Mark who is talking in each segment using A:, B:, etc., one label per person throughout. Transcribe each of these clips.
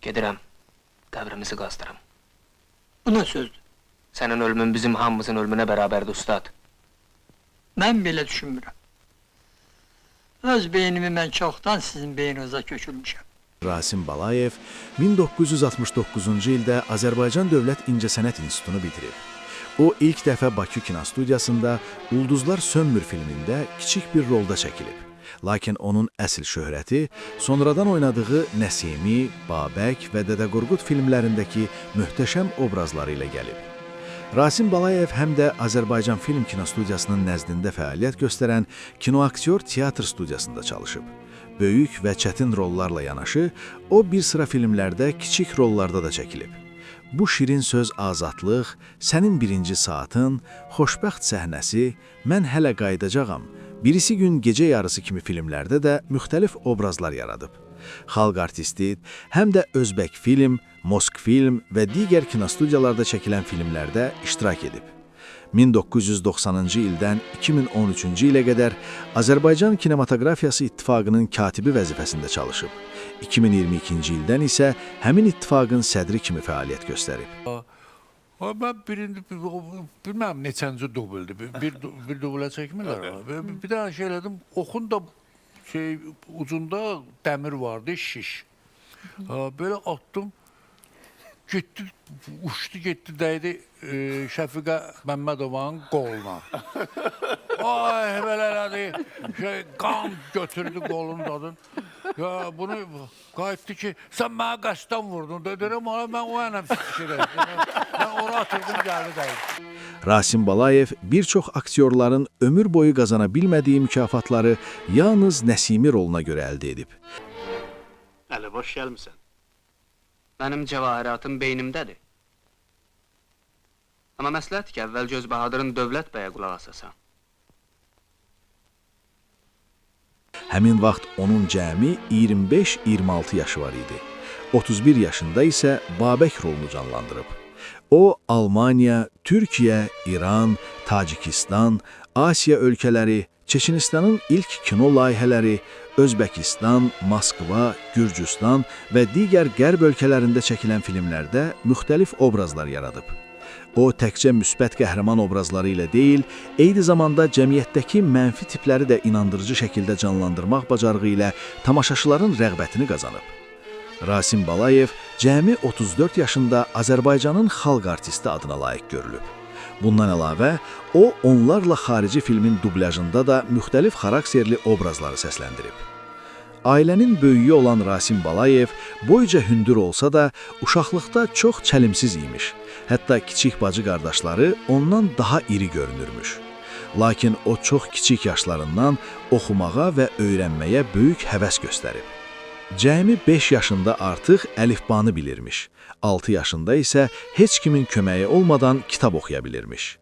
A: Gedirəm, qəbrimizi qazdıram.
B: Bu nə sözdür?
A: Sənin ölümün bizim hamımızın ölümünə bərabərdir, ustad.
B: Mən belə düşünmürəm. Öz beynimi mən çoxdan sizin beyninizə köçürmüşəm.
C: Rasim Balayev 1969-cu ildə Azərbaycan Dövlət İncəsənət İnstitutunu bitirib. O ilk dəfə Bakı kinostudiyasında Ulduzlar Sönmür filmində kiçik bir rolda çəkilib. Lakin onun əsl şöhrəti sonradan oynadığı Nəsimi, Babək və Dədə Qorqud filmlərindəki möhtəşəm obrazları ilə gəlib. Rasim Balayev həm də Azərbaycan Film Kinostudiyasının nəzdində fəaliyyət göstərən kinoaktyor teatr studiyasında çalışıb. Böyük və çətin rollarla yanaşı, o bir sıra filmlərdə kiçik rollarda da çəkilib. Bu şirin söz azadlıq, sənin birinci saatın, xoşbəxt səhnəsi, mən hələ qayıdacağam, birisi gün gecə yarısı kimi filmlərdə də müxtəlif obrazlar yaradıb. Xalq artisti həm də Özbək film, Moskfilm və digər kinostudiyalarda çəkilən filmlərdə iştirak edib. 1990-cı ildən 2013-cü ilə qədər Azərbaycan Kinematoqrafiyası İttifaqının katibi vəzifəsində çalışıb. 2022-ci ildən isə həmin ittifaqın sədri kimi fəaliyyət göstərib.
D: Ay, mən birinci, bilməm neçənci dubldür. Bir dublə çəkmirlər. Bir dənə şey elədim, oxun da şey ucunda dəmir vardı, şiş. Ha, belə atdım. Getdi, uçdu, getdi, dəydi Şəfiqə Məmmədovanın qoluna. Ay, belə elədi. Şey, qan götürdü qolunu dadın. Ya bunu qayıtdı ki, sən mənə qəsdən vurdun. Dedim, ay, mən o yana fikirəm. Mən ora atırdım, gəldi dəydi.
C: Rasim Balayev bir çox aktyorların ömür boyu qazana bilmədiyi mükafatları yalnız Nəsimi roluna görə əldə edib.
E: Əli boş gəlmisən.
A: Mənim cəvahiratım beynimdədir. Amma məsləhətdir ki, əvvəlcə öz Bahadırın Dövlət bəyə qulaq asasan.
C: Həmin vaxt onun cəmi 25-26 yaşı var idi. 31 yaşında isə Babək rolunu canlandırıb. O, Almaniya, Türkiyə, İran, Tacikistan, Asiya ölkələri, Çeçenistanın ilk kino layihələri, Özbəkistan, Moskva, Gürcüstan və digər qərb ölkələrində çəkilən filmlərdə müxtəlif obrazlar yaradıb. O, təkcə müsbət qəhrəman obrazları ilə deyil, eyni zamanda cəmiyyətdəki mənfi tipləri də inandırıcı şəkildə canlandırmaq bacarığı ilə tamaşaçıların rəğbətini qazanıb. Rasim Balayev cəmi 34 yaşında Azərbaycanın xalq artisti adına layiq görülüb. Bundan əlavə, o onlarla xarici filmin dublyajında da müxtəlif xarakterli obrazları səsləndirib. Ailənin böyüyü olan Rasim Balayev boyca hündür olsa da uşaqlıqda çox çəlimsiz imiş. Hətta kiçik bacı qardaşları ondan daha iri görünürmüş. Lakin o çox kiçik yaşlarından oxumağa və öyrənməyə böyük həvəs göstərib. Cəmi 5 yaşında artıq əlifbanı bilirmiş. 6 yaşında isə heç kimin köməyi olmadan kitab oxuya bilirmiş.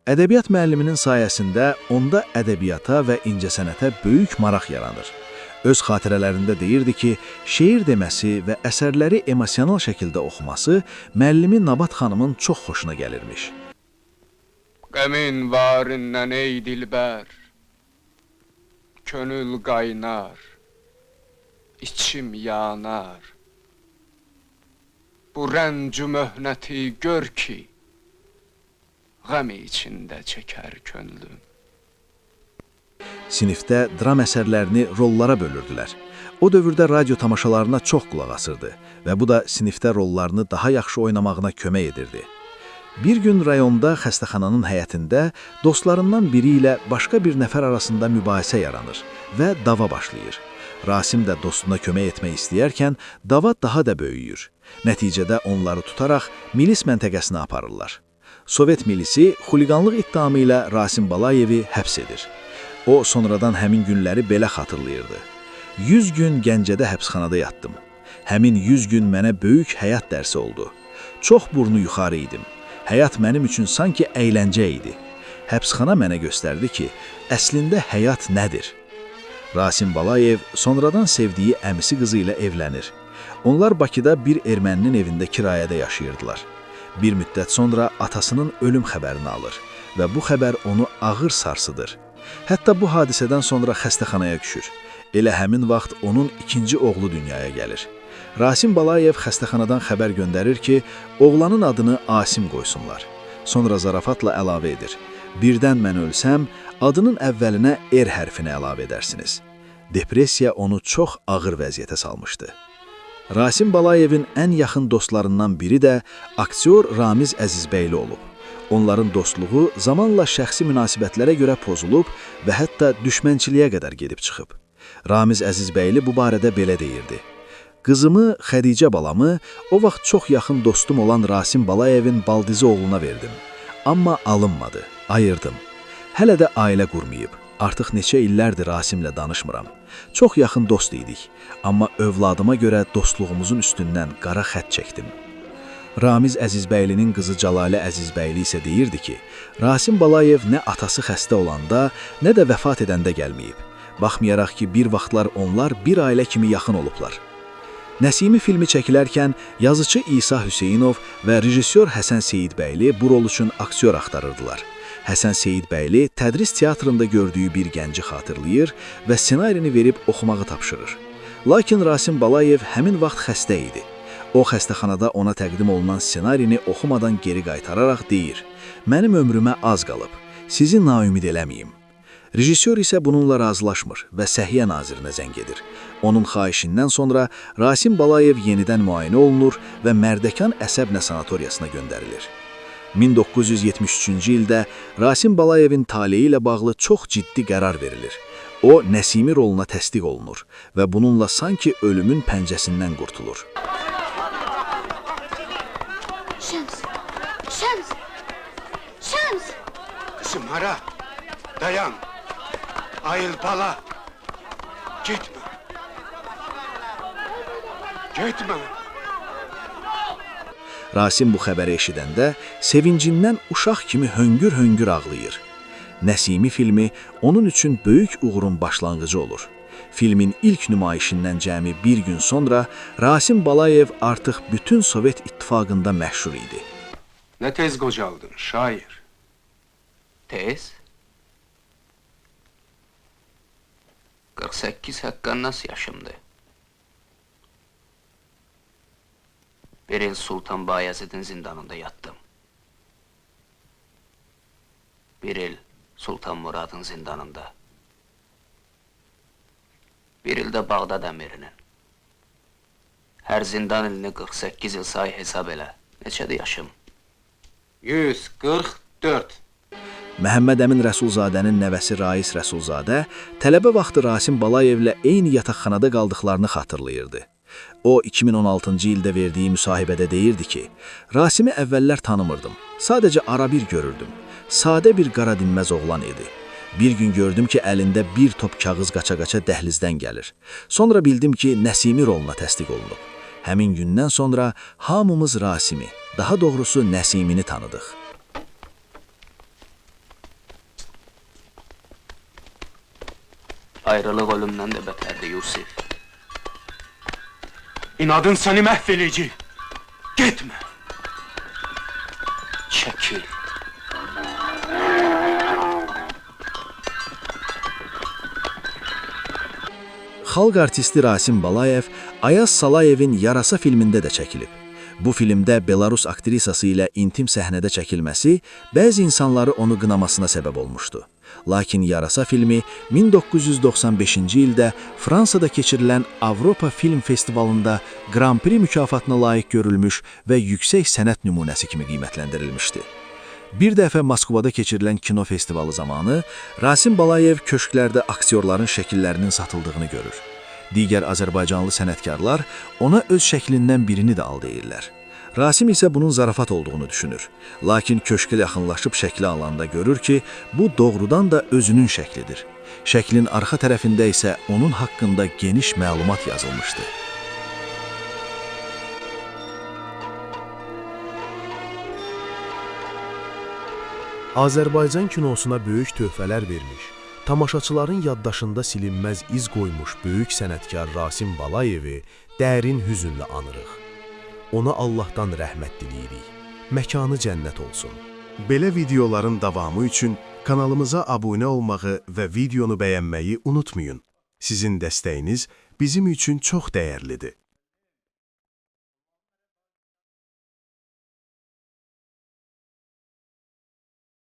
C: Ədəbiyyat müəlliminin sayəsində onda ədəbiyyata və incəsənətə böyük maraq yaranır. Öz xatirələrində deyirdi ki, şeir deməsi və əsərləri emosional şəkildə oxuması müəllimi Nabat xanımın çox xoşuna gəlirmiş.
A: Qəmin varindən ey dilbər, könül qaynar, içim yanar. Bu rəncü möhnəti gör ki, qəm içində çəkər könlüm.
C: Sinifdə dram əsərlərini rollara bölürdülər. O dövrdə radio tamaşalarına çox qulaq asırdı və bu da sinifdə rollarını daha yaxşı oynamağına kömək edirdi. Bir gün rayonda xəstəxananın həyətində dostlarından biri ilə başqa bir nəfər arasında mübahisə yaranır və dava başlayır. Rasim də dostuna kömək etmək istəyərkən dava daha da böyüyür. Nəticədə onları tutaraq milis məntəqəsinə aparırlar. Sovet milisi xuliqanlıq ittihamı ilə Rasim Balayevi həbs edir. O sonradan həmin günləri belə xatırlayırdı. 100 gün Gəncədə həbsxanada yatdım. Həmin 100 gün mənə böyük həyat dərsi oldu. Çox burnu yuxarı idim. Həyat mənim üçün sanki əyləncə idi. Həbsxana mənə göstərdi ki, əslində həyat nədir? Rasim Balayev sonradan sevdiyi əmisi qızı ilə evlənir. Onlar Bakıda bir erməninin evində kirayədə yaşayırdılar. Bir müddət sonra atasının ölüm xəbərini alır və bu xəbər onu ağır sarsıdır. Hətta bu hadisədən sonra xəstəxanaya düşür. Elə həmin vaxt onun ikinci oğlu dünyaya gəlir. Rasim Balayev xəstəxanadan xəbər göndərir ki, oğlanın adını Asim qoysunlar. Sonra zarafatla əlavə edir. Birdən mən ölsəm, adının əvvəlinə R hərfini əlavə edərsiniz. Depressiya onu çox ağır vəziyyətə salmışdı. Rasim Balayevin ən yaxın dostlarından biri də aktyor Ramiz Əzizbəyli olub. Onların dostluğu zamanla şəxsi münasibətlərə görə pozulub və hətta düşmənçiliyə qədər gedib çıxıb. Ramiz Əzizbəyli bu barədə belə deyirdi. Qızımı, Xədicə balamı, o vaxt çox yaxın dostum olan Rasim Balayevin baldizi oğluna verdim. Amma alınmadı, ayırdım. Hələ də ailə qurmayıb. Artıq neçə illərdir Rasimlə danışmıram. Çox yaxın dost idik. Amma övladıma görə dostluğumuzun üstündən qara xətt çəkdim. Ramiz Əzizbəylinin qızı Cəlalə Əzizbəyli isə deyirdi ki, Rasim Balayev nə atası xəstə olanda, nə də vəfat edəndə gəlməyib. Baxmayaraq ki, bir vaxtlar onlar bir ailə kimi yaxın olublar. Nəsimi filmi çəkilərkən yazıçı İsa Hüseynov və rejissor Həsən Seyidbəyli bu rol üçün aktyor axtarırdılar. Həsən Seyidbəyli Tədris teatrında gördüyü bir gənci xatırlayır və ssenarini verib oxumağı tapşırır. Lakin Rasim Balayev həmin vaxt xəstə idi. O xəstəxanada ona təqdim olunan ssenarini oxumadan geri qaytararaq deyir: "Mənim ömrümə az qalıb. Sizi naümid eləməyim." Rejissor isə bununla razılaşmır və Səhiyyə nazirinə zəng edir. Onun xahişindən sonra Rasim Balayev yenidən müayinə olunur və Mərdəkan Əsəbnə sanatoriyasına göndərilir. 1973-cü ildə Rasim Balayevin taleyi ilə bağlı çox ciddi qərar verilir. O, Nəsimi roluna təsdiq olunur və bununla sanki ölümün pəncəsindən qurtulur.
F: Şems! Şems! Şems!
G: Kızım hara? Dayan. Ayıl bala. Gitme. Gitme.
C: Rasim bu xəbəri eşidəndə sevincindən uşaq kimi höngür-höngür ağlayır. Nəsimi filmi onun üçün böyük uğurun başlanğıcı olur. Filmin ilk nümayişindən cəmi bir gün sonra Rasim Balayev artıq bütün Sovet İttifaqında məşhur idi.
G: Ne tez kocaldın şair.
A: Tez? 48 həqqannas yaşımdır. Bir il Sultan Bayezid'in zindanında yattım. Bir il Sultan Murad'ın zindanında. Bir il də Bağdad əmirinin. Hər zindan ilini 48 il say hesab elə. Neçədir yaşım?
G: 144.
C: Məhəmməd Əmin Rəsulzadənin nəvəsi Rais Rəsulzadə tələbə vaxtı Rasim Balayevlə eyni yataqxanada qaldıqlarını xatırlayırdı. O 2016-cı ildə verdiyi müsahibədə deyirdi ki, Rasimi əvvəllər tanımırdım. Sadəcə arabir görürdüm. Sadə bir qara dinməz oğlan idi. Bir gün gördüm ki, əlində bir top kağız qaça-qaça dəhlizdən gəlir. Sonra bildim ki, Nəsimi roluna təsdiq olunub. Həmin gündən sonra hamımız Rasimi, daha doğrusu Nəsimini tanıdıq.
A: Ayrılıq ölümdən də bətərdir Yusif.
G: İnadın seni mahvedecek. Gitme.
A: Çəkil.
C: Xalq artisti Rasim Balayev Ayaz Salayevin Yarasa filmində də çəkilib. Bu filmdə Belarus aktrisası ilə intim səhnədə çəkilməsi bəzi insanları onu qınamasına səbəb olmuşdu. Lakin Yarasa filmi 1995-ci ildə Fransada keçirilən Avropa Film Festivalında Grand Prix mükafatına layiq görülmüş və yüksək sənət nümunəsi kimi qiymətləndirilmişdi. Bir dəfə Moskvada keçirilən kino festivalı zamanı Rasim Balayev köşklərdə aktyorların şəkillərinin satıldığını görür. Digər Azərbaycanlı sənətkarlar ona öz şəklindən birini də al deyirlər. Rasim isə bunun zarafat olduğunu düşünür. Lakin köşkə yaxınlaşıb şəkli alanda görür ki, bu doğrudan da özünün şəklidir. Şəklin arxa tərəfində isə onun haqqında geniş məlumat yazılmışdı.
H: Azərbaycan kinosuna böyük töhfələr vermiş, tamaşaçıların yaddaşında silinməz iz qoymuş böyük sənətkar Rasim Balayevi dərin hüzünlə anırıq. Ona Allahdan rəhmət diləyirik. Məkanı cənnət olsun.
I: Belə videoların davamı üçün kanalımıza abunə olmağı və videonu bəyənməyi unutmayın. Sizin dəstəyiniz bizim üçün çox dəyərlidir.